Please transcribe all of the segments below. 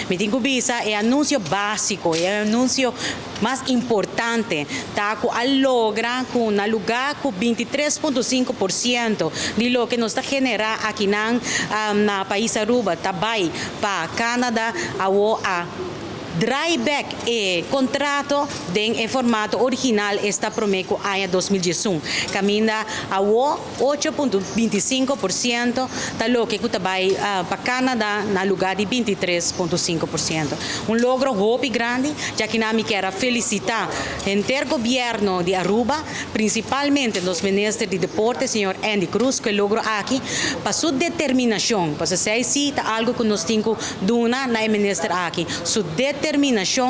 Mi tin cu bisa e anuncio basico, e anuncio mas importante, ta cu a logra cu na lugar cu 23.5% di loke nos ta genera aki na pais Aruba, ta bay pa Canada, a draai back e contrato den e formato original, esta prome cu aña 2011. Caminda awo 8.25% ta loke cu ta bay pa Canada na lugar di 23.5%. Un logro hopi grandi, ya cu mi kier felicita henter gobierno di Aruba, principalmente nos minister di deporte, señor Endy Croes, cu e logro aki, pa su determinacion, pa esey ta algo cu nos tin cu duna na minister aki, su determinacion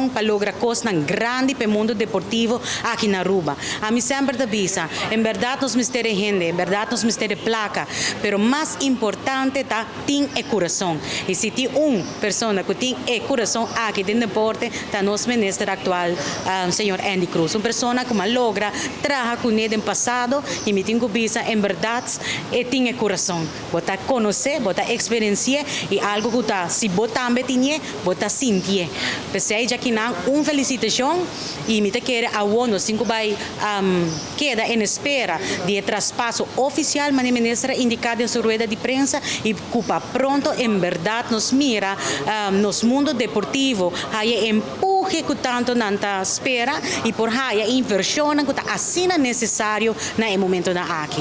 pa logra cos grandi pa e mundo deportivo aki na Aruba. Ami semper ta bisa, en berdad nos mester hende, en berdad nos mester placa, pero mas importante ta tin e curason. Y si tin un persona cu tin e curason aki den deporte, ta nos minister actual, señor Endy Croes. Un persona cu a logra traha cune den pasado y mi tin cu bisa, en berdad, e tin e curason. Bo ta conoce, bo ta experiencia y algo cu ta, si bo tambe tin, bo ta sinti. Pesey aki nan un felicitacion y mi ta kere awo nos tin cu bay keda en espera di traspaso oficial, manera minister a indica den su rueda di prensa y cu pa pronto en berdad nos mira nos mundo deportivo haya empuhe cu tanto nan ta spera y por haya inversion cu ta asina necesario na e momento nan aki.